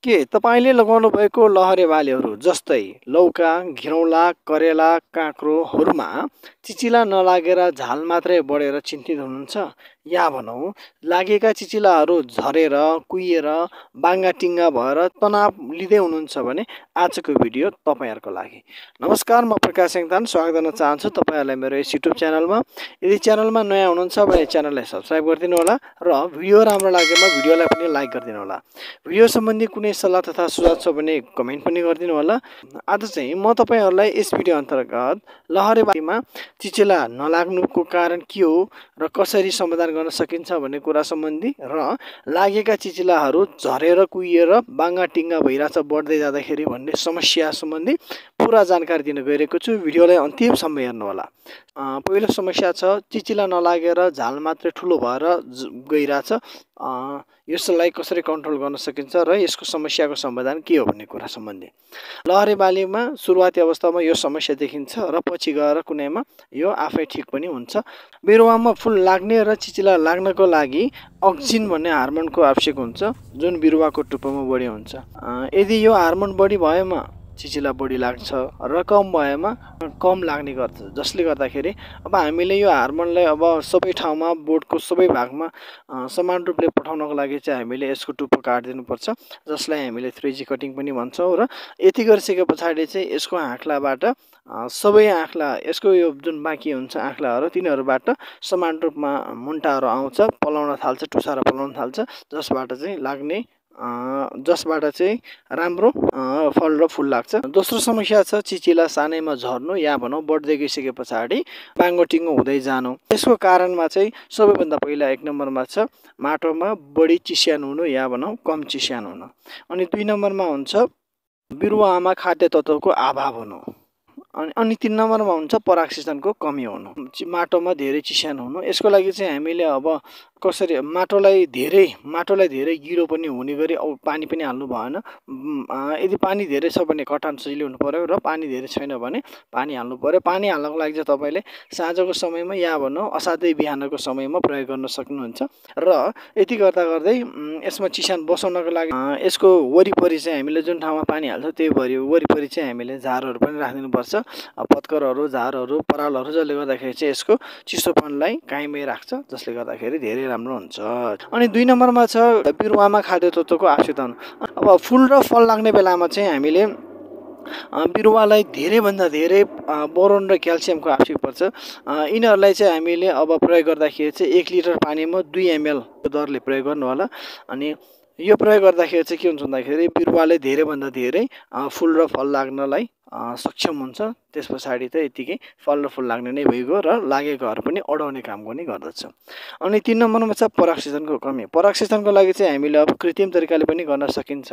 के तपाईले लगाउनु भएको लहरे बालीहरू जस्तै लौका, घिरौँला, करेला, काँक्रोहरूमा चिचिला नलागेर झाल मात्रै बढेर चिन्तित हुनुहुन्छ या भनौँ लागेका चिचिलाहरू झरेर कुहिएर बाङ्गाटिङ्गा भएर तनाव लिँदै हुनुहुन्छ भने आजको भिडियो तपाईहरुको लागि। नमस्कार, म प्रकाश सेङतान स्वागत गर्न चाहन्छु तपाईहरुलाई मेरो यस युट्युब च्यानलमा। यदि च्यानलमा नयाँ हुनुहुन्छ भने च्यानललाई सब्स्क्राइब गरिदिनु होला र भिडियो राम्रो लागेमा भिडियोलाई पनि लाइक गरिदिनु होला। भिडियो सम्बन्धी कुनै सल्लाह तथा सुझाव छ भने कमेन्ट पनि गरिदिनु होला। आज चाहिँ म तपाईहरुलाई यस भिडियो अन्तर्गत लहरे बालीमा चिचिला नलाग्नुको कारण के हो र कसरी समाधान गर्न सकिन्छ भन्ने कुरा सम्बन्धी र लागेका चिचिलाहरू झरेर कुहिएर बाङ्गाटिङ्गा भइरहेछ बढ्दै जाँदाखेरि भन्ने समस्या सम्बन्धी पुरा जानकारी दिन गइरहेको छु। भिडियोलाई अन्तिमसम्म हेर्नु होला। पहिलो समस्या छ चिचिला नलागेर झाल मात्रै ठुलो भएर गइरहेछ। यसलाई कसरी कन्ट्रोल गर्न सकिन्छ र यसको समस्याको समाधान के हो भन्ने कुरा सम्बन्धी। लहरे बालीमा सुरुवाती अवस्थामा यो समस्या देखिन्छ र पछि गएर कुनैमा यो आफै ठिक पनि हुन्छ। बिरुवामा फुल लाग्ने र चिचिला लाग्नको लागि अक्सिन भन्ने हार्मोनको आवश्यक हुन्छ जुन बिरुवाको टुप्पोमा बढी हुन्छ। यदि यो हार्मोन बढी भएमा चिचिला बढी लाग्छ र कम भएमा कम लाग्ने गर्छ, जसले गर्दाखेरि अब हामीले यो हार्मोनलाई अब सबै ठाउँमा बोटको सबै भागमा समान रूपले पठाउनको लागि चाहिँ हामीले यसको टुप्पो काटिदिनुपर्छ, जसलाई हामीले 3G कटिङ पनि भन्छौँ। र यति गरिसके पछाडि चाहिँ यसको आँख्लाबाट सबै आँख्ला यसको यो जुन बाँकी हुन्छ आँख्लाहरू तिनीहरूबाट समान रूपमा मुन्टाहरू आउँछ, पलाउन थाल्छ, टुसाएर पलाउन थाल्छ, जसबाट चाहिँ राम्रो फल र फुल लाग्छ। दोस्रो समस्या छ चिचिला सानैमा झर्नु या भनौँ बढ्दै गइसके पछाडि बाङ्गोटिङ्गो हुँदै जानु। यसको कारणमा चाहिँ सबैभन्दा पहिला 1 नम्बरमा छ माटोमा बढी चिस्यान हुनु या भनौँ कम चिस्यान हुनु। अनि 2 नम्बरमा हुन्छ बिरुवामा खाद्य तत्त्वको अभाव हुनु। अनि 3 नम्बरमा हुन्छ परागसिंचनको कमी हुनु, माटोमा धेरै चिस्यान हुनु। यसको लागि चाहिँ हामीले अब कसरी माटोलाई धेरै गिरो पनि हुने गरी पानी पनि हाल्नु भएन। यदि पानी धेरै छ भने कटान सजिलो हुनु पर्यो र पानी धेरै छैन भने पानी हाल्नु पर्यो। पानी हाल्नको लागि चाहिँ तपाईले साँझको समयमा या भनौँ असाध्यै बिहानको समयमा प्रयोग गर्न सक्नुहुन्छ। र यति गर्दै यसमा चिस्यान बसाउनको लागि यसको वरिपरि चाहिँ हामीले जुन ठाउँमा पानी हाल्छौँ त्यही वरिपरि चाहिँ हामीले झारहरू पनि राखिदिनुपर्छ, पत्करहरू, झारहरू, परालहरू, जसले गर्दाखेरि चाहिँ यसको चिसोपनलाई कायमै राख्छ, जसले गर्दाखेरि धेरै राम्रो हुन्छ। अनि 2 नम्बरमा छ बिरुवामा खाद्य तत्त्वको आवश्यकता हुनु। अब फुल र फल लाग्ने बेलामा चाहिँ हामीले बिरुवालाई धेरैभन्दा धेरै बोरोन र क्याल्सियमको आवश्यक पर्छ। यिनीहरूलाई चाहिँ हामीले अब प्रयोग गर्दाखेरि चाहिँ 1 लिटर पानीमा 2 ml दरले प्रयोग गर्नु होला। अनि यो प्रयोग गर्दाखेरि चाहिँ के हुन्छ भन्दाखेरि बिरुवाले धेरैभन्दा धेरै फुल र फल लाग्नलाई सक्षम हुन्छ। त्यस पछाडि त यतिकै फल र फुल लाग्ने नै भइगयो र लागेकोहरू पनि अडाउने काम पनि गर्दछ। अनि 3 नम्बरमा छ परागसिंचनको कमी। परागसिंचनको लागि चाहिँ हामीले अब कृत्रिम तरिकाले पनि गर्न सकिन्छ।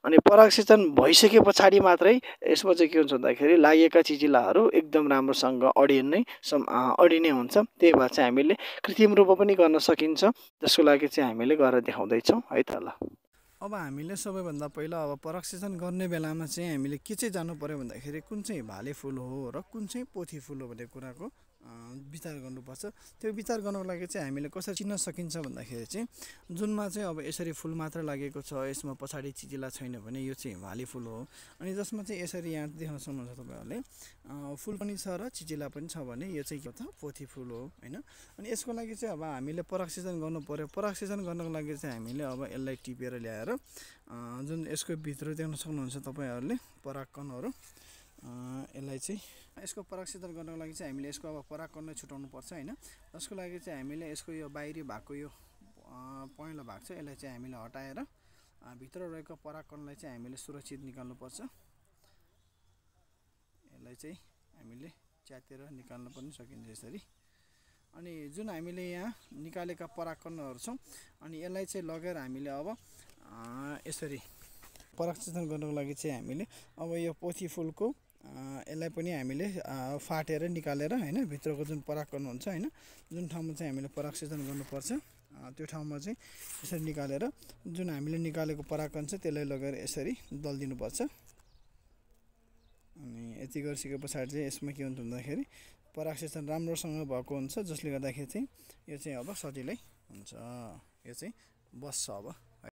अनि परागसिंचन भइसके पछाडि मात्रै यसमा चाहिँ के हुन्छ भन्दाखेरि लागेका चिचिलाहरू एकदम राम्रोसँग अडिने हुन्छ। त्यही भएर चाहिँ हामीले कृत्रिम रूपमा पनि गर्न सकिन्छ, जसको लागि चाहिँ हामीले गरेर देखाउँदैछौँ है त। ल अब हामीले सबैभन्दा पहिला अब परागसिंचन गर्ने बेलामा चाहिँ हामीले के चाहिँ जान्नु पर्यो भन्दाखेरि कुन चाहिँ भाले फुल हो र कुन चाहिँ पोथी फुल हो भन्ने कुराको विचार गर्नुपर्छ। त्यो विचार गर्नको लागि चाहिँ हामीले कसरी चिन्न सकिन्छ भन्दाखेरि चाहिँ जुनमा चाहिँ अब यसरी फुल मात्र लागेको छ, यसमा पछाडि चिचिला छैन भने यो चाहिँ भाले फुल हो। अनि जसमा चाहिँ यसरी यहाँ देख्न सक्नुहुन्छ तपाईँहरूले फुल पनि छ र चिचिला पनि छ भने यो चाहिँ के हो पोथी फुल हो हैन। अनि यसको लागि चाहिँ अब हामीले परागसिंचन गर्नु पर्यो। परागसिंचन गर्नको लागि चाहिँ हामीले अब यसलाई टिपेर ल्याएर जुन यसको भित्र देख्न सक्नुहुन्छ तपाईँहरूले परागकणहरू, यसलाई चाहिँ यसको परागसिंचन गर्नको लागि चाहिँ हामीले यसको अब परागकणलाई छुटाउनु पर्छ हैन। जसको लागि चाहिँ हामीले यसको यो बाहिरी भागको यो पहेँलो भाग छ यसलाई चाहिँ हामीले हटाएर भित्र रहेको परागकणलाई चाहिँ हामीले सुरक्षित निकाल्नुपर्छ। यसलाई चाहिँ हामीले च्यातेर निकाल्न पनि सकिन्छ यसरी। अनि जुन हामीले यहाँ निकालेका परागकणहरू छौँ अनि यसलाई चाहिँ लगेर हामीले अब यसरी परागसिंचन गर्नको लागि चाहिँ हामीले अब यो पोथी फुलको यसलाई पनि हामीले फाटेर निकालेर हैन भित्रको जुन परागकण हुन्छ हैन जुन ठाउँमा चाहिँ हामीले परागसिंचन गर्नुपर्छ त्यो ठाउँमा चाहिँ यसरी निकालेर जुन हामीले निकालेको परागकण छ त्यसलाई लगेर यसरी दल्दिनुपर्छ। अनि यति गरिसके पछाडि चाहिँ यसमा के हुन्छ भन्दाखेरि परागसिंचन राम्रोसँग भएको हुन्छ, जसले गर्दाखेरि चाहिँ यो चाहिँ अब सजिलै हुन्छ, यो चाहिँ बस्छ अब।